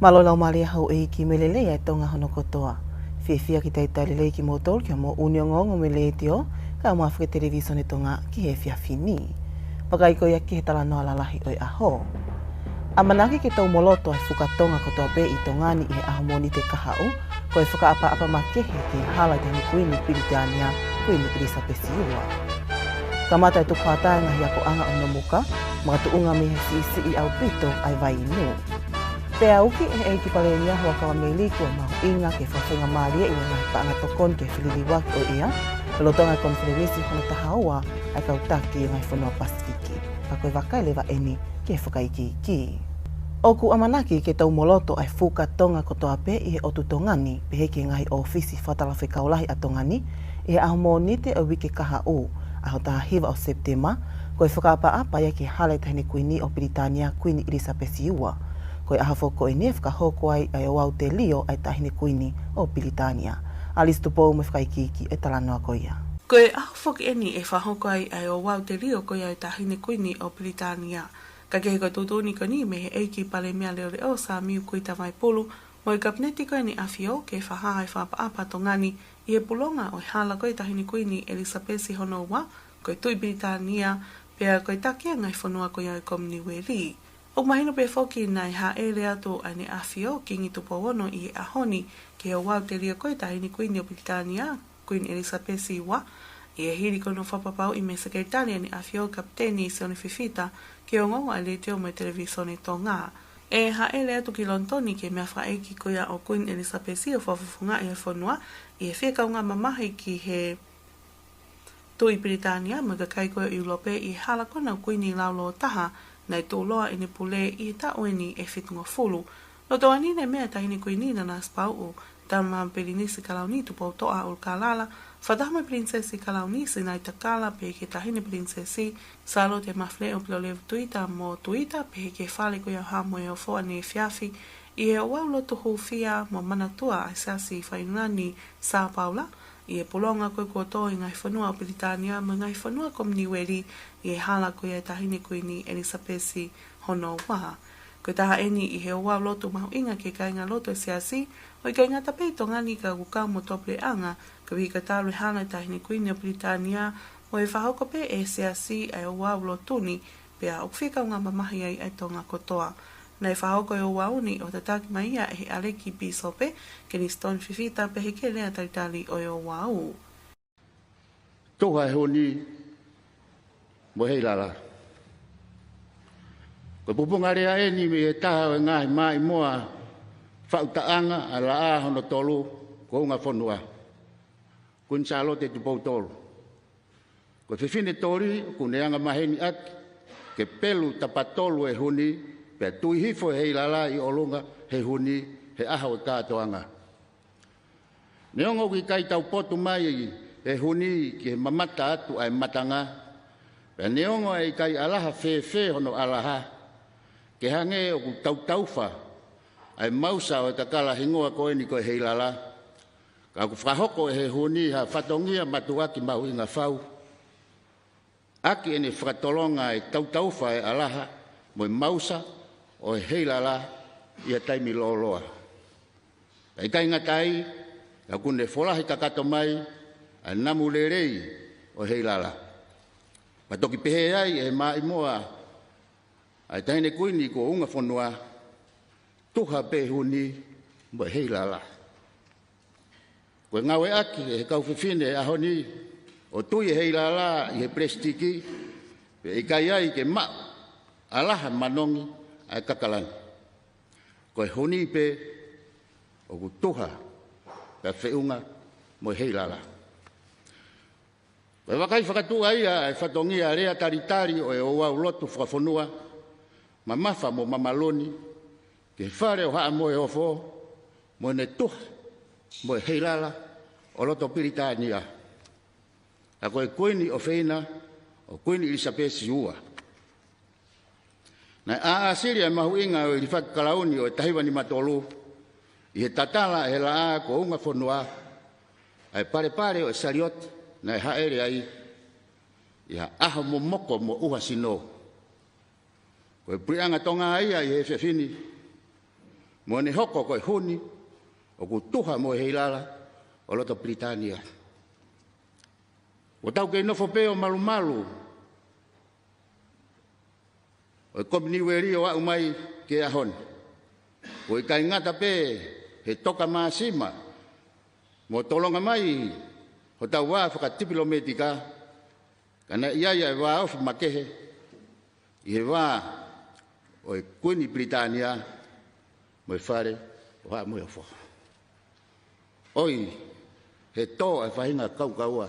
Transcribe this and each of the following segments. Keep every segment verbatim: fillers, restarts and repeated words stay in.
Mālō e laumālie houʻeiki mo e lelei ʻa e Tonga hono kotoa. Fiefia ke talitali lelei kimoutolu ki hoʻomou ʻū ongoongo mei he Letiō, kae ʻumaʻā foki e Televīsone Tonga ki he efiafi ni. Vakai ko ia ki he talanoa lalahi ʻo e ʻaho. ʻAmanaki ke toumoloto ʻa e fuka Tonga kotoa pē ʻi Tonga ni ʻi he ʻaho Mōnite kahaʻu, ko e fakaʻapaʻapa makehe ki he hala ʻa e Taʻahine Kuini Pilitānia, Kuini ʻElisapesi ua. Kamata e tukuhata e ngaahi akoʻanga ʻo hono muka, makatuʻunga mei he siʻisiʻi ʻaupito ʻa e vai inu. Pea uki ʻe he ʻEiki Palēmia Huʻakavameiliku ʻa e mahuʻinga ke fakafaingamālieʻi ʻa e ngaahi paʻanga tokoni ke fililiuaki ʻo ia, lolotonga e konifelenisi hono taha ua ʻa e kau taki ʻo e ngaahi fonua Pasifiki. Ka ko e vakai leva eni ki he fakaikiiki. ʻOku ʻamanaki ke toumoloto ʻa e fuka Tonga kotoa pē ʻi he ʻotu Tonga ni, pehē ki he ngaahi ʻōfisi Fakatalafekau Lahi ʻa Tonga ni, ʻi he ʻaho Mōnite ʻo e uike kahaʻu, ʻaho taha hiva ʻo Sepitema, ko e fakaʻapaʻapa ia ki he hala ʻa e Taʻahine Kuini ʻo Pilitānia, Kuini ʻElisapesi ua. Ko e ʻaho foki ko eni ʻe fakahoko ai ʻa e ouau telio ʻa e Taʻahine Kuini ʻo Pilitānia. ʻAlisi Tupou mo e fakaikiiki ʻo e talanoa ko ia. Ko e ʻaho foki eni ʻe fakahoko ai ʻa e ouau telio ko ia ʻa e Taʻahine Kuini ʻo Pilitānia. Ka kehe ko e tuʻutuʻuni ko eni mei he ʻEiki Palēmia Leʻoleʻo Samiu Kuita Vaipulu, mo e Kapineti ko eni ʻa e ʻAfio ke fakahā ʻa e fakaʻapaʻapa ʻa Tonga ni ʻi he pulonga ʻo e hala ko ia ʻa e Taʻahine Kuini ʻElisapesi hono ua, ko e Tuʻi Pilitānia, pea ko e taki ʻa e ngaahi fonua ko ia ʻo e Kominiueli. ʻOku mahino pē foki naʻe hāʻele atu ʻa ʻEne ʻAfio Kingi Tupou Ono ʻi he ʻaho ni ki he ouau telio ko ia ʻa e Taʻahine Kuini ʻo Pilitānia, Kuini ʻElisapesi ua, ʻi he hili ko hono fakapapauʻi mei he Sekelitali ʻa ʻEne ʻAfio Kapiteni Sione Fifita ki he ongoongo ʻa e Letiō mo e Televīsone Tonga. ʻE hāʻele atu ki Lonitoni ki he meʻafakaʻeiki ko ia ʻo Kuini ʻElisapesi ʻo fakafofongaʻi ʻa e fonua ʻi he fie kaungā mamahi ki he Tuʻi Pilitānia mo e kakai ko ia ʻo ʻIulope ʻi he hala ko ia ʻo e Kuini Laulōtaha, naʻe tuʻuloa ʻene pule ʻi he taʻu eni ʻe fitungofulu. Loto ʻeni naʻe meʻa ʻa e Taʻahine Kuini Nanasipauʻu, tama Pilinisi Kalauni Tupoutoʻa ʻUlukalala, fakataha mo e Pilinisesi Kalauni Sinaitakala, pehē ki he Taʻahine Pilinisesi Sālote Mafileʻo Pilolevu Tuita mo Tuita, pehē ki he fale ko ia ʻo Haʻa Moheofo ʻaneefiafi, ʻi he ouau lotu hūfia mo manatua ʻa e Siasi Fakaʻiunani Sā Paula, ʻi he pulonga ko ia kuo tō ʻi he ngaahi fonua ʻo Pilitānia mo e ngaahi fonua Kominiueli, ʻi he hala ko ia ʻa e Taʻahine Kuini ʻElisapesi hono ua. Ko e taha eni ʻi he ouau lotu mahuʻinga ki he kāingalotu ʻo e Siasi, ʻo ʻikai ngata pē ʻi Tonga ni ka ʻoku kau mo tuʻapuleʻanga, koeʻuhi ko e talu e hala ʻa e Taʻahine Kuini ʻo Pilitānia, mo e fakahoko pē ʻe he Siasi ʻa e ouau lotu ni, pea ʻoku fie kaungā mamahi ai ʻa e Tonga kotoa. Naʻe fakahoko e ouau ni ʻo tataki mai ia ʻe he ʻAleki Pīsope, Kenisitoni Fifita, pehē ki he lea talitali ʻo e ouau. Tuha e huni mo e heilala. Ko e pupunga lea eni mei he taha ʻo e ngaahi maʻimoa faʻu taʻanga ʻa e laʻā hono tolu, ko Ungafonua, Kuini Sālote Tupou Tolu. Ko e fefine toli ʻoku ne anga maheni ʻaki ke pelu tapatolu e huni, pea tui hifo e heilala ʻi ʻolunga he huni he ʻaho ʻo e kātoanga. Neongo ʻoku ʻikai taupotu mai e huni ki he mamata atu ʻa e matanga, pea neongo ʻe ʻikai ʻalaha fēfē hono ʻalaha, ke hangē ʻoku tautaufa ʻa e mausa ʻo e kakala hingoa ko eni ko e heilala, ka ʻoku fakahoko ʻe he huni ha fatongia mātuʻaki mahuʻinga fau ʻaki ʻene fakatolonga e tautaufa e ʻalaha mo e mausa ʻo e heilala ʻi ha taimi lōloa. Pea ʻikai ngata ai, ka ʻoku ne folahi kakato mai ʻa e namu lelei ʻo e heilala. Pea toki pehē ai ʻe he maʻimoa ʻa e Taʻahine Kuini ko Ungafonua, tuha pē huni mo e heilala. Ko e ngāueʻaki ʻe he kau fefine he ʻaho ni ʻo tui e heilala ʻi he pelesitiki, pea ʻikai ai ke maʻu ʻalaha manongi ʻa e kakala ni. Ko e huni pē ʻoku tuha pea feʻunga mo e heilala. Ko e vakai fakatuʻa ia ʻa e fatongia lea talitali ʻo e ouau lotu fakafonua, mamafa mo mamaloni, ki he fale ʻo Haʻa Moheofo, mo ʻene tuha mo e heilala ʻo loto Pilitānia. Ka ko e kuini ʻofeina ʻo Kuini ʻElisapesi ua. Naʻe ʻāsili ʻa e mahuʻinga ʻo e ilifaki kalauni ʻo e taha hiva nima tolu, ʻi he tatala ʻe he laʻā ko Ungafonua ʻa e palepale ʻo e saliote naʻe hāʻele ai, ʻi ha ʻaho momoko mo ʻuha sino. Ko e puleʻanga Tonga ia ʻi he efiafi ni, Mo ne hoko ko e huni ʻoku tuha mo e heilala ʻo loto Pilitānia. ʻOku tau kei nofo pē ʻo malumalu ʻo e Kominiueli ʻo aʻu mai ki he ʻaho ni. ʻOku ʻikai ngata pē he toka māsima mo tolonga mai hotau vā fakatipilometika, ka naʻe ʻi ai ʻa e vāofi makehe ʻi he vā ʻo e Kuini Pilitānia mo e Fale ʻo Haʻa Moheofo. ʻOi, he tō ʻa e faʻahinga kaukaua.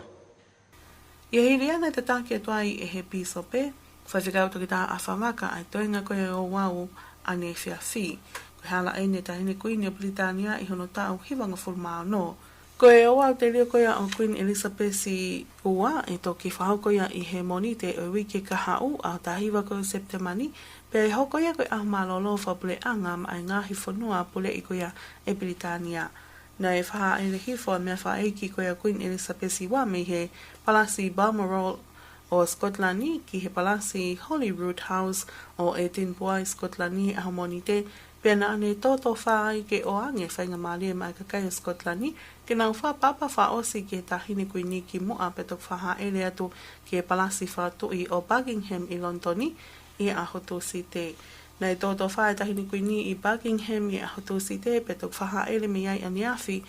ʻI he hili ia naʻe tataki atu ai ʻe he pīsope, Faifekau Toketā ʻAfavaka, ʻa e toenga ko ia ʻo e ouau ʻaneefiafi. Ko e hala ʻeni ʻa e Taʻahine Kuini ʻo Pilitānia ʻi hono taʻu hivangofulu mā ono. Ko e ouau telio ko ia ʻo Kuini ʻElisapesi ua ʻe toki fakahoko ia ʻi he Mōnite ʻo e uike kahaʻu, ʻaho taha hiva ko ia ʻo Sepitema ni, pea ʻe hoko ia ko e ʻaho mālōlō fakapuleʻanga maʻa e ngaahi fonua puleʻi ko ia ʻe Pilitānia. Naʻe fakahāʻele hifo ʻa e meʻafakaʻeiki ko ia ʻo Kuini ʻElisapesi ua mei he Palasi Balmoral ʻo Sikotilani ki he Palasi Holyrood House ʻo Edinburgh ʻi Sikotilani he ʻaho Mōnite, pea naʻa ne tōtōfā ai ke ʻoange faingamālie maʻa e kakai ʻo Sikotilani ke nau fakaʻapaʻapa fakaʻosi ki he Taʻahine Kuini kimuʻa pea toki fakahāʻele atu ki he Palasi Fakatuʻi ʻo Buckingham ʻi Lonitoni ʻi he ʻaho Tūsite. Naʻe tōtōfā e Taʻahine Kuini ʻi Buckingham ʻi he ʻaho Tūsite pea toki fakahāʻele mei ai ʻaneafi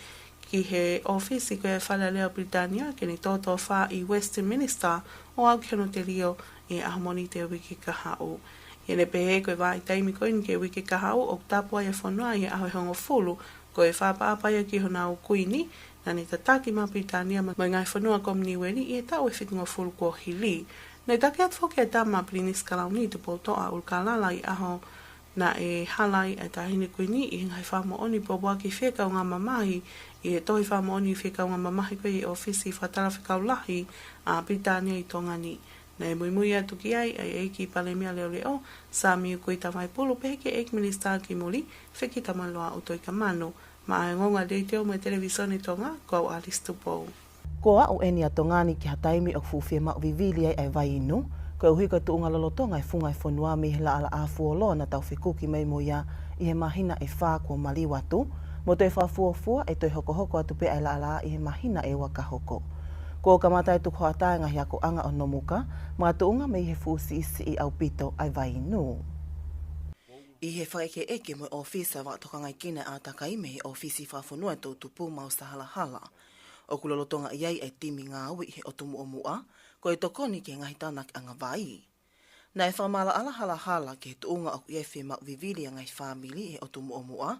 ki he ʻōfisi ko ia ʻo e Fale Alea ʻo Pilitānia ke ne tōtōfā ʻi Westminster ʻo aʻu ki hono telio ʻi he ʻaho Mōnite ʻo e uike kahaʻu. ʻI heʻene pehē ko e vahaʻa taimi ko eni ki he uike kahaʻu ʻoku tapu ai e fonua ʻi he ʻaho ʻe hongofulu, ko e fakaʻapaʻapa ia ki honau kuini, naʻa ne tataki maʻa Pilitānia mo e ngaahi fonua Kominiueli ʻi he taʻu ʻe fitungofulu kuo hili. Naʻe taki atu foki e tama Pilinisi Kalauni Tupoutoʻa ʻUlukalala ʻi he ʻaho naʻe hala ai ʻa e Taʻahine Kuini ʻi he ngaahi fakamoʻoni pōpoaki fie kaungā mamahi ʻi he tohi fakamoʻoni fie kaungā mamahi ko ia ʻi he ʻōfisi fakatalafekau lahi ʻa Pilitānia ʻi Tonga ni. Naʻe muimui atu ki ai ʻa e ʻEiki Palēmia Leʻoleʻo, Samiu Kuita Vaipulu, pehē ki he ʻEiki Minisitā ki Muli, Fekitamoeloa ʻUtoikamanu. Maʻa e ongoongo ʻa e Letiō mo e Televīsone Tonga, ko au Alice Tupou. Kuo aʻu eni ʻa Tonga ni ki ha taimi ʻoku fuʻu fiemaʻu vivili ai ʻa e vai inu, koeʻuhi ko e tuʻunga lolotonga e funga e fonua mei he laʻalaʻā fuoloa naʻa tau fekuki mai mo ia ʻi he māhina ʻe fā kuo maliu atu, mo toe fakafuofua ʻe toe hokohoko atu pē ʻa e laʻalaʻā ʻi he māhina ʻe ua ka hoko. Kuo kamata e tukuhoʻatā e ngaahi akoʻanga ʻo Nomuka, makatuʻunga mei he fuʻu siʻisiʻi ʻaupito ʻa e vai inu. ʻI he fakaʻekeʻeke mo e ʻōfisi ʻa e Vakatokangaʻi Kina ʻAtakai mei he ʻŌfisi Fakafonua ʻo e Toʻu Tupu Mausahalahala, ʻoku lolotonga ʻi ai e timi ngāue ʻi he ʻOtu Muʻomuʻa, ko e tokoni ki he ngaahi tānakiʻanga vai. Naʻe fakamaʻalaʻala Halahala ki he tuʻunga ʻoku ʻi ai e fiemaʻu vivili ʻa e ngaahi fāmili ʻi he ʻOtu Muʻomuʻa,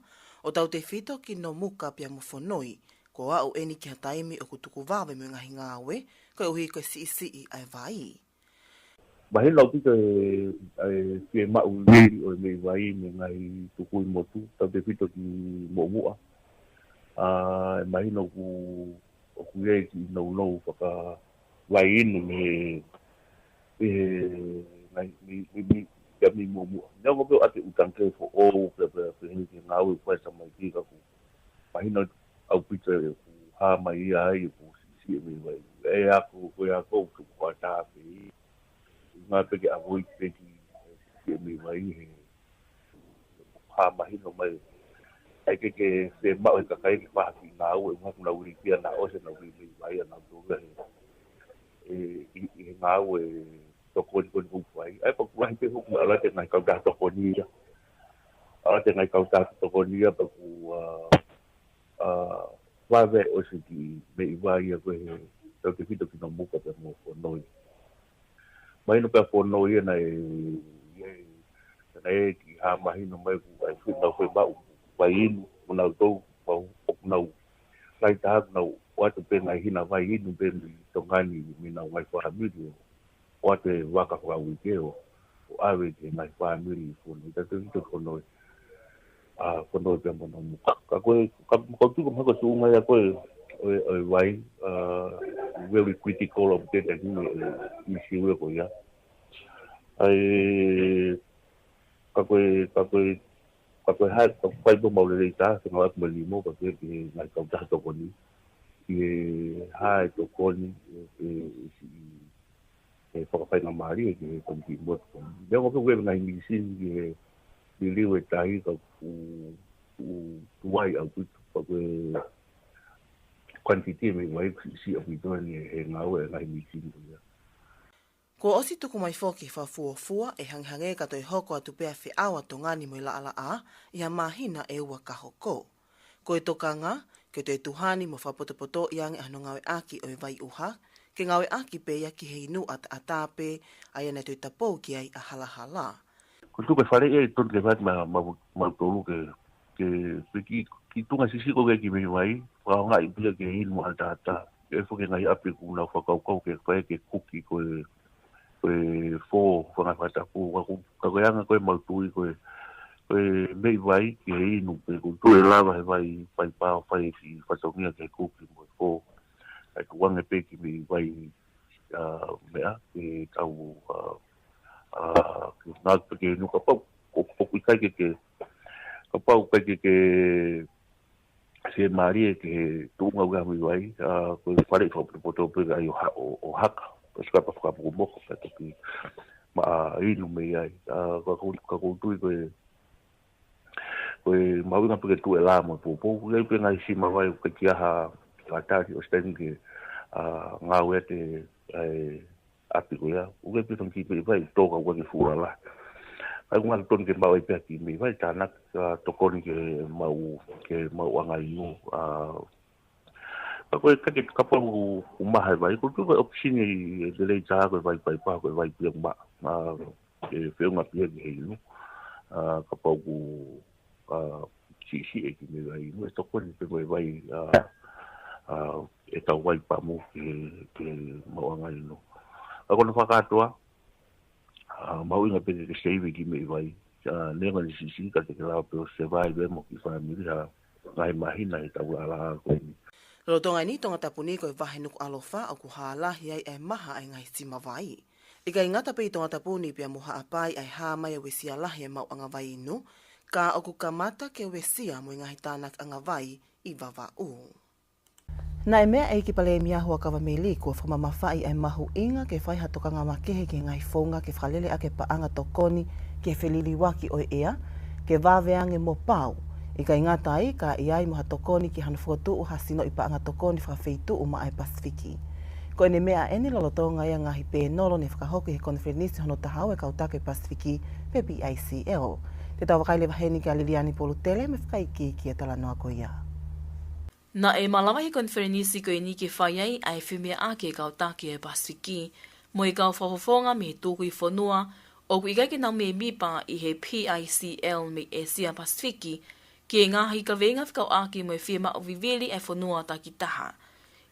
ʻo tautefito ki Nomuka pea mo Fonoi, kuo aʻu eni ki ha taimi ʻoku tuku vave mo e ngaahi ngāue, koeʻuhi ko e siʻisiʻi ʻa e vai. Mahino ʻaupito e, e fiemaʻu vivili ʻo e meʻi vai mei he ngaahi tukui motu, tautefito ki Muʻomuʻa. ʻA, ʻe mahino ʻoku, ʻoku ʻi ai e kiʻi nounou fakavai inu mei he, mei he ngaahi, mei, mei, mei, kia mei Muʻomuʻa. Neongo pē ʻoku ʻi ai e ʻū tangi foʻou, pea, pea, pea, pea, pea ngāue ʻoku fai ʻe Tamaiki ka ʻoku mahino ʻaupito ʻoku hā mai ia ai ʻoku siʻisiʻi e meʻi vai. ʻE ako, ko e ako, ʻoku tuku hoʻatā pē. Ngā pē ke avoid pē ki he meʻi vai he hā mahino mai. ʻAi ke ke fiemaʻu e kakai ke fai ha kiʻi ngāue, ʻuhinga ʻoku nau ui pē ia naʻa ʻosi ʻenau meʻi vai ʻanautolu he, e, ʻi, ʻi he ngāue tokoni ko eni ʻoku fai. ʻAi pea ʻoku lahi pē hoku ʻalu atu e ngaahi kautaha tokoni ia. ʻAlu atu e ngaahi kautaha tokoni ia pea ʻoku, ʻa, ʻa, vave ʻosi e kiʻi meʻi vai ia ko ē he tautefito ki Nomuka pea mo Fonoi. Mahino pē ʻa Fonoi ia naʻe, ia, naʻe kiʻi hā mahino mai ʻoku ʻi ai e fuʻu nau fiemaʻu vai inu, ʻoku nau tau, ʻoku nau, lahi taha ʻoku nau ʻoatu pē ngaahi hina vai inu pē mei Tonga ni, mei heʻenau ngaahi fāmili ʻo ʻoatu e vaka fakauike ʻo, ʻo ʻave ki he ngaahi fāmili ʻi Fonoi, tautefito ki Fonoi. ʻA, Fonoi pea mo Nomuka. Ka ko e, ka, ka ʻoku ou tui ko e mahaki ʻo e tuʻunga ia ko ē ʻo e, ʻo e vai, ʻa, very critical of that, I think, e, issue ia ko ia. ʻAi, ka ko e, ka ko e, ka ko e hā, ka ko e fai pē mau lelei taha, ke ngāue atu mo e limo, ka ko e, ke ngaahi kautaha tokoni. Ke hā e tokoni, e, e, e, e fakafaingamālie ki he komiti motu. Neongo pē ʻoku ʻi ai e ngaahi misini ki he liliu e tahi ka ʻoku ʻoku tuai ʻaupito, pea ko e quantity e meʻi vai ʻoku siʻisiʻi ʻaupito eni he ngāue e ngaahi mīsini ko ia. Kuo ʻosi tuku mai foki e fakafuofua ʻe hangehangē ka toe hoko atu pē ʻa e feʻao ʻa Tonga ni mo e laʻalaʻā ʻi ha māhina ʻe ua ka hoko. Ko e tokanga, ke toe tuha ni mo fakapotopotoʻi ange ʻa hono ngāueʻaki ʻo e vai ʻuha, ke ngāueʻaki pē ia ki he inu ʻataʻatā pē, ʻa ia naʻe toe tapou ki ai ʻa Halahala. Ko e tuku e faleʻi ʻe tonu ke fai atu maʻa, maʻa, maʻa mautolu ke, ke, ke ki, ki tuʻunga siʻisiʻi ko ē ki he meʻi vai, fakaʻaongaʻi pē ia ke inu ʻataʻatā. Ke foki e ngaahi ʻapi ʻoku nau fakakaukau ke fai ke kuki ko e, ko e fō, fanga fakatapu, ka ko, ka ko e anga ko ē ʻemau tui ko e, ko e meʻi vai ki he inu pē, ʻoku toe lava he vai, vai pao, fai e kiʻi fatongia ki he kuki mo e fō. ʻA ia ʻoku ʻange pē ki he meʻi vai, ʻa, meʻa, ke tau, ʻa, ʻa, ke ngāueʻaki pē ke inu kapau, ʻo, ʻoku ʻikai ke, ke, kapau ʻikai ke, ke, fiemālie ki he tuʻunga ʻoku ʻi ai e meʻi vai, ʻa, ko e faleʻi fakapotopoto pē ia ʻo ha-, ʻo, ʻo haka, ko e sikapa fakapuku moko, pea toki maʻa inu mei ai. ʻA, ka ʻoku, ka ʻoku ou tui ko e, ko e mahuʻinga pē ke tuʻu e lā mo e poupou, ʻoku ʻi ai pē ngaahi sima vai, ʻoku ʻikai ke ʻi ai ha, ha tali ʻosi taimi ke, ʻa, ngāueʻaki e, ʻa e, ʻapi ko ia, ʻoku ʻi ai pē fanga kiʻi meʻi vai ʻoku tō ka ʻoku ʻikai ke fuʻu lalahi. ʻA ia ʻoku ngata tonu ke maʻu ai pē ha kiʻi meʻi vai, tānaki, ʻa, tokoni ke maʻu, ke maʻuʻanga inu, ʻa, ka ko e, ka ke kapau ʻoku, ʻoku maha e vai, ʻoku tuʻu ko e ʻopisini ʻe lelei taha ko e vai paipa, ko e vai pea ʻoku maʻa, ʻa, ʻe feʻunga pē ia ki he inu, ʻa, kapau ʻoku, ʻa, siʻisiʻi e kiʻi meʻi vai inu, ʻe tokoni pē mo e vai, ʻa, ʻa, ʻetau vai pamu ki he, ki he maʻuʻanga inu. ʻA, ko hono fakakātoa, ʻa, mahuʻinga pē ke, ke save e kiʻi meʻi vai, ʻa, neongo ʻene siʻisiʻi ka te ke lava pē ʻo survive mo e kiʻi fāmili ha ngaahi māhina he taʻu laʻalaʻā ko eni. Lolotonga eni Tongatapu ni ko e vahe Nukuʻalofa ʻoku hā lahi ai e maha ʻa e ngaahi sima vai. ʻIkai ngata pē ʻi Tongatapu ni pea mo Haʻapai ʻa e hā mai e uesia lahi e maʻuʻanga vai inu, ka ʻoku kamata ke uesia mo e ngaahi tānaki ʻanga vai ʻi Vavaʻu. Naʻe meʻa ʻEiki Palēmia Huʻakavameiliku ʻo fakamamafaʻi e mahuʻinga ke fai ha tokanga makehe ki he ngaahi founga ke fakalele ʻaki e paʻanga tokoni ki he feliliuaki ʻo e ʻea, ke vave ange mo pau. ʻIkai ngata ai, ka ʻi ai mo ha tokoni ki hano fokotuʻu ha sinoʻi paʻanga tokoni fakafeituʻu maʻa e Pasifiki. Ko ʻene meʻa eni lolotonga ia e ngaahi pēnolo ne fakahoko ʻi he konifelenisi hono taha ua e Kau Taki Pasifiki pe P I C L. Te tau vakai leva heni kia Liliani Polutele mo e fakaikiiki e talanoa ko ia. Naʻe malava ʻi he konifelenisi ko eni ke fai ai ʻa e femeʻaʻaki e kau taki e Pasifiki mo e kau fakafofonga mei he tukui fonua ʻoku ʻikai ke nau mēmipa ʻi he P I C L mei ʻĒsia Pasifiki, ki he ngaahi kaveinga fekauʻaki mo e fiemaʻu vivili e fonua takitaha.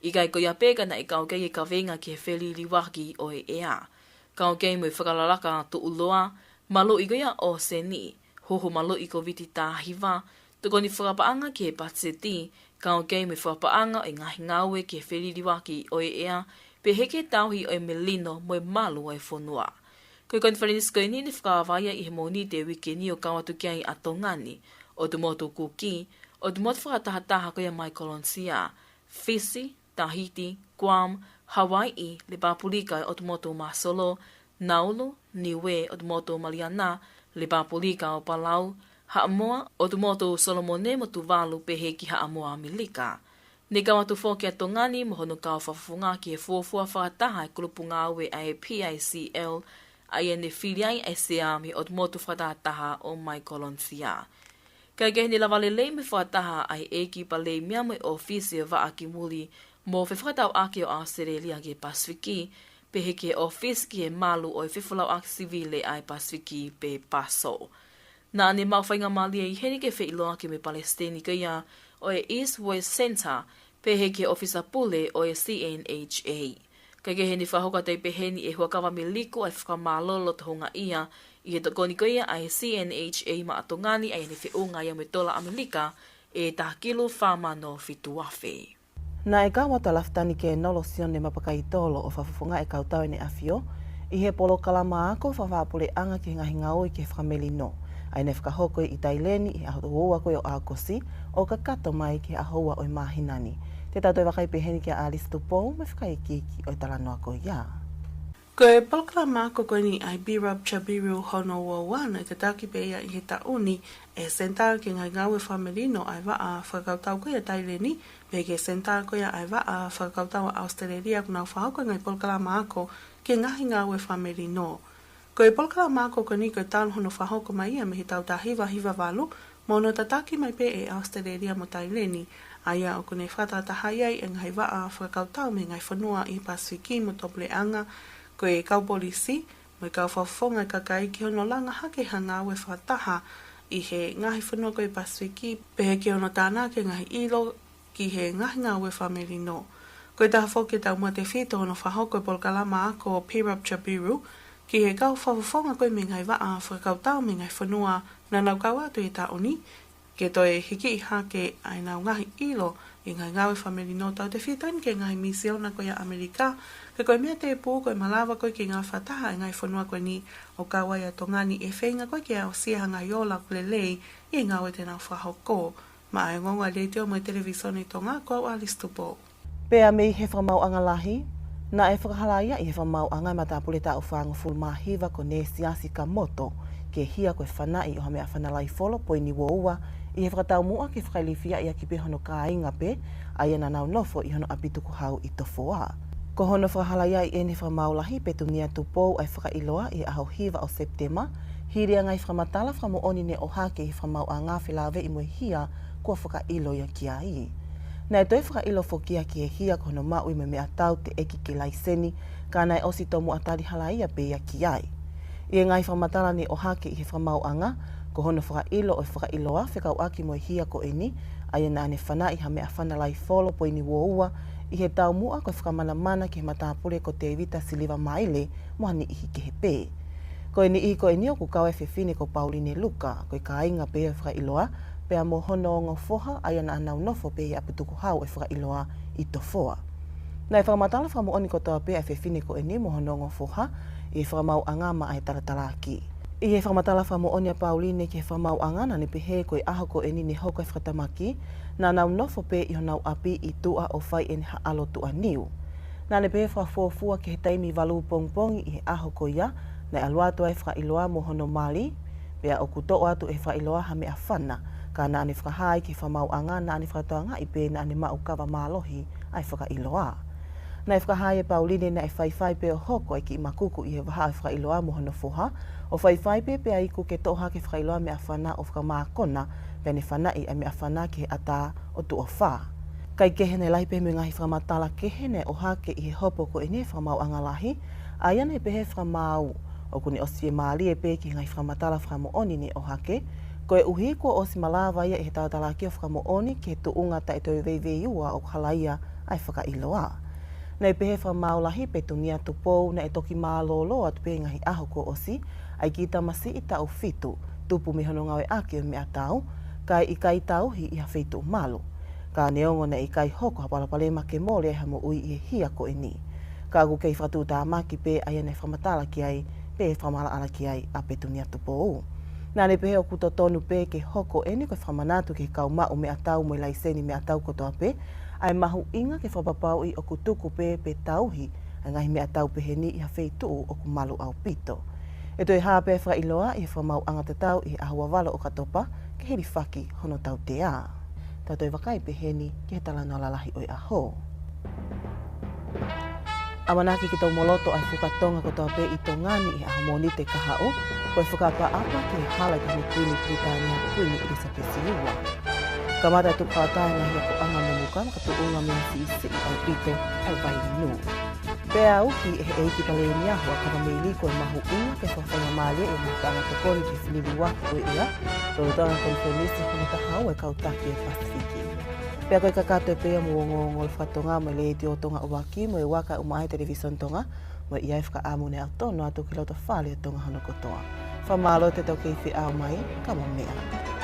ʻIkai ko ia pē ka naʻe kau ki ai e kaveinga ki he feliliuaki ʻo e ʻea, kau ki ai mo e fakalalaka tuʻuloa, maluʻi ko ia ʻōseni, huhu maluʻi Kōviti taha hiva, tokoni fakapaʻanga ki he patiseti, kau ki ai mo e fakapaʻanga ʻo e ngaahi ngāue ki he feliliuaki ʻo e ʻea, pehē ki he tauhi ʻo e melino mo e malu ʻo e fonua. Ko e konifelenisi ko eni ne fakaava ia ʻi he Mōnite uike ni ʻo kau atu ki ai ʻa Tonga ni, ʻOtumotu Kuki, ʻOtumotu Fakatahataha ko ia mai Kolonisia, Fisi, Tahiti, Guam, Hawaiʻi, Lepāpulika ʻo e ʻOtumotu Māsolo, Naulu, Niuē, ʻOtumotu Maliana, Lepāpulika ʻo Palau, Haʻamoa, ʻOtumotu Solomone mo Tuvalu pehē ki Haʻamoa ʻAmelika. Ne kau atu foki ʻa Tonga ni mo hono kau fakafofonga ki he fuofua fakataha e kulupu ngāue ʻa e P I C L, ʻa ia ne fili ai e sea mei he ʻOtumotu Fakatahataha ʻo mai Kolonisia. Kae kehe ne lava lelei mo e fakataha ʻa e ʻEiki Palēmia mo e ʻŌfisi ʻo e Vaʻa ki Muli mo Fefakatauʻaki ʻo ʻAositelēlia ki he Pasifiki, pehē ki he ʻŌfisi ki he Malu ʻo e Fefolauʻaki Sivile ʻa e Pasifiki pe PASO. Naʻa ne maʻu faingamālie ʻi heni ke feʻiloaki mo e Palesiteni ko ia ʻo e East West Centre, pehē ki he ʻōfisa pule ʻo e C N H A. Kae kehe ne fakahoko atu ai pē heni ʻe Huʻakavameiliku ʻa e fakamālō loto houngaʻia ʻi he tokoni ko ia ʻa e C N H A maʻa Tonga ni ʻa ia ne feʻunga ia mo e tola ʻAmelika ʻe taha kilu fā mano fitu afe. Naʻe kau atu ʻa Lafitani Kenolo Sione Mapakaitolo ʻo fakafofongaʻi e kau tau ʻEne ʻAfio ʻi he polokalama ako fakafaʻapuleʻanga ki he ngaahi ngāue ki he fakamelino, ʻa ia ne fakahoko ʻi Taileni ʻi he ʻaho ua ko ia ʻo ʻAokosi ʻo kakato mai ki he ʻaho ua ʻo e māhina ni. Te tau toe vakai pē heni kia ʻAlisi Tupou mo e fakaikiiki ʻo e talanoa ko ia. Ko e polokalama ako ko eni ʻa e Birab Chabiru hono ua ua, naʻe tataki pē ia ʻi he taʻu ni ʻe he Senitā ki he Ngaahi Ngāue Fakamelino ʻa e vaʻa fakakautau ko ia ʻa Taileni, pehē ki he Senitā ko ia ʻa e vaʻa fakakautau ʻa ʻAositelēlia, ʻoku nau fakahoko e ngaahi polokalama ako ki he ngaahi ngāue fakamelino. Ko e polokalama ako ko eni ko e talu hono fakahoko mai ia mei he taʻu taha hiva hiva valu, mo hono tataki mai pē ʻe ʻAositelēlia mo Taileni, ʻa ia ʻoku ne fakatahatahaʻi ai e ngaahi vaʻa fakakautau mei he ngaahi fonua ʻi he Pasifiki mo Tuʻapuleʻanga, ko e kau polisi, mo e kau fakafofonga e kakai ki hono langa hake ha ngāue fakataha ʻi he ngaahi fonua ko ia ʻi he Pasifiki, pehē ki hono tānaki e ngaahi ʻilo ki he ngaahi ngāue fakamelino. Ko e taha foki e taumuʻa tefito hono fakahoko e polokalama ako ʻa Birab Chabiru ki he kau fakafofonga ko ia mei he ngaahi vaʻa fakakautau mei he ngaahi fonua naʻa nau kau atu ʻi he taʻu ni, ke toe hikiʻi hake ʻa ʻenau ngaahi ʻilo ʻi he ngaahi ngāue fakamelino, tautefito eni ki he ngaahi misiona ko ia ʻa ʻAmelika, pea ko e meʻa tēpū ko e malava ko ia ke ngāue fakataha e ngaahi fonua ko eni, ʻo kau ai ʻa Tonga ni, ʻi he feinga ko ia ke aʻusia ha ngaahi ola ʻoku lelei ʻi he ngāue te nau fakahoko. Maʻá e ongoongo ʻa e Letiō mo e Televīsone Tonga, ko au Alice Tupou. Pea mei he Fakamaauʻanga Lahi, naʻe fakahalaia ʻi he fakamaauʻanga e matāpule taʻu fāngofulu mā hiva ko Nesiasi Kamoto, ke hia ko e fanaʻi ʻo ha meʻafana laifolo poini ua ua, ʻi he fakataumuʻa ke fakailifiaʻi ʻaki pē hono kāinga pē, ʻa ia naʻa nau nofo ʻi hono ʻapi tukuhau ʻi Tofoa. Ko hono fakahalaia ʻeni ʻe he Fakamaau Lahi Petunia Tupou ʻa e fakaʻiloa ʻi he ʻaho hiva ʻo Sepitema, hili ʻa e ngaahi fakamatala fakamoʻoni ne ʻohake ʻi he fakamaauʻanga felāveʻi mo e hia kuo fakaʻilo ia ki ai. Naʻe toe fakaʻilo foki ia ki he hia ko hono maʻu ia mo e meʻatau teʻeki ke laiseni, ka naʻe ʻosi tomuʻa tali halaia pē ia ki ai. ʻI he ngaahi fakamatala ne ʻohake ʻi he fakamaauʻanga, ko hono fakaʻilo ʻo e fakaʻiloa fekauʻaki mo e hia ko ʻeni, ʻa ia naʻa ne fanaʻi ha meʻafana laifolo poini ua ua, ʻi he taumuʻa ko e fakamanamana ki he matāpule ko Tēvita Siliva Maile mo ha niʻihi kehe pē. Ko e niʻihi ko ʻeni ʻoku kau ai e fefine ko Pauline Luka, ko e kāinga pē ʻo e fakaʻiloa, pea mo hono ongo foha, ʻa ia naʻa nau nofo pē ʻi he ʻapi tukuhau ʻo e fakaʻiloa ʻi Tofoa. Naʻe fakamatala fakamoʻoni kotoa pē ʻa e fefine ko ʻeni mo hono ongo foha ʻi he fakamaauʻanga maʻá e talatalaaki. ʻI he fakamatala fakamoʻoni ʻa Pauline ki he fakamaauʻanga, naʻa ne pehē ko e ʻaho ko ʻeni ne hoko ai e fakatamaki, naʻa nau nofo pē ʻi honau ʻapi ʻi tuʻa ʻo fai ʻene haʻalo tuʻaniu. Naʻa ne pehē fakafuofua ki he taimi valu pongipongi ʻi he ʻaho ko ia, naʻe ʻalu atu ai e fakaʻiloa mo hono mali, pea ʻoku toʻo atu ʻe he fakaʻiloa ha meʻafana, ka naʻa ne fakahā ai ki he fakamaauʻanga naʻa ne fakatokangaʻi pē naʻa ne maʻu kava mālohi ʻa e fakaʻiloa. Naʻe fakahā ʻe Pauline naʻe faifai pē ʻo hoko e kiʻi makuku ʻi he vahaʻa ʻo e fakaʻiloa mo hono foha, ʻo faifai pē pea iku ke toʻo hake ʻe he fakaʻiloa e meʻafana ʻo fakamākona, pea ne fanaʻi ʻa e meʻafana ki he ʻatā ʻo tuʻo fā. Kaekehe, naʻe lahi pē mo e ngaahi fakamatala kehe naʻe ʻohake ʻi he hopo ko ʻeni ʻa e Fakamaauʻanga Lahi, ʻa ia naʻe pehē ʻe he Fakamaau ʻoku ne ʻosi fiemālie pē ki he ngaahi fakamatala fakamoʻoni ne ʻohake, koeʻuhi kuo ʻosi malava ia ʻe he talatalaaki ʻo fakamoʻoni ki he tuʻunga taʻetoveiveiua ʻoku halaia ai e fakaʻiloa. Naʻe pehē ʻe he Fakamaau Lahi Petunia Tupou naʻe toki mālōlō atu pē he ngaahi ʻaho kuo ʻosi ʻa e kiʻi tamasiʻi taʻu fitu, tupu mei hono ngāueʻaki ʻo e meʻatau, kae ʻikai tauhi ʻi ha feituʻu malu. Ka neongo naʻe ʻikai hoko ha palopalema ke mole ai ha moʻui ʻi he hia ko ʻeni, ka ʻoku kei fakatuʻutāmaki pē ʻa ia naʻe fakamatala ki ai, pe fakamaʻalaʻala ki ai ʻa Petunia Tupou. Naʻa ne pehē ʻoku totonu pē ke hoko ʻeni ko e fakamanatu ki he kau maʻu meʻatau mo e laiseni meʻatau kotoa pē, ʻa e mahuʻinga ke fakapapauʻi ʻoku tuku pē pe tauhi ʻa e ngaahi meʻatau peheni ʻi ha feituʻu ʻoku malu ʻaupito. ʻE toe hā pē ʻa e fakaʻiloa ʻi he fakamaauʻanga tatau ʻi he ʻaho ua valu ʻo ʻOkatopa ke hilifaki hono tautea. Tau toe vakai pē heni ki he talanoa lalahi ʻo e ʻaho. ʻAmanaki ke tau moloto ʻa e fuka Tonga kotoa pē ʻi Tonga ni ʻi he ʻaho Mōnite kahaʻu, ko e fakaʻapaʻapa ki he hala ʻa e Taʻahine Kuini Pilitānia, Kuini ʻElisapesi ua. Kamata ʻa e tuku fakataha e ngaahi akoʻanga mumuka makatuʻunga mei he siʻisiʻi ʻaupito ʻa e vai inu. Pea uki ʻe he ʻEiki Palēmia Huʻakavameiliku e mahuʻinga ke fakafaingamālie e ngaahi paʻanga tokoni ki he fili liuaki ʻo e ʻea, lolotonga e konifelenisi hono taha ua ʻa e kau taki ʻo e Pasifiki. Pea ko e kakato pē ia ʻo e ongoongo faka-Tonga mei he Letiō Tonga ʻUluaki mo e Vaka ʻUmaʻā ʻa e Televisone Tonga, mo e ʻi ai e fakaʻamu ke ne ʻalu tonu atu ki loto fale ʻo Tonga hono kotoa. Fakamālō atu ʻetau kei feʻao mai, ka mou meʻa.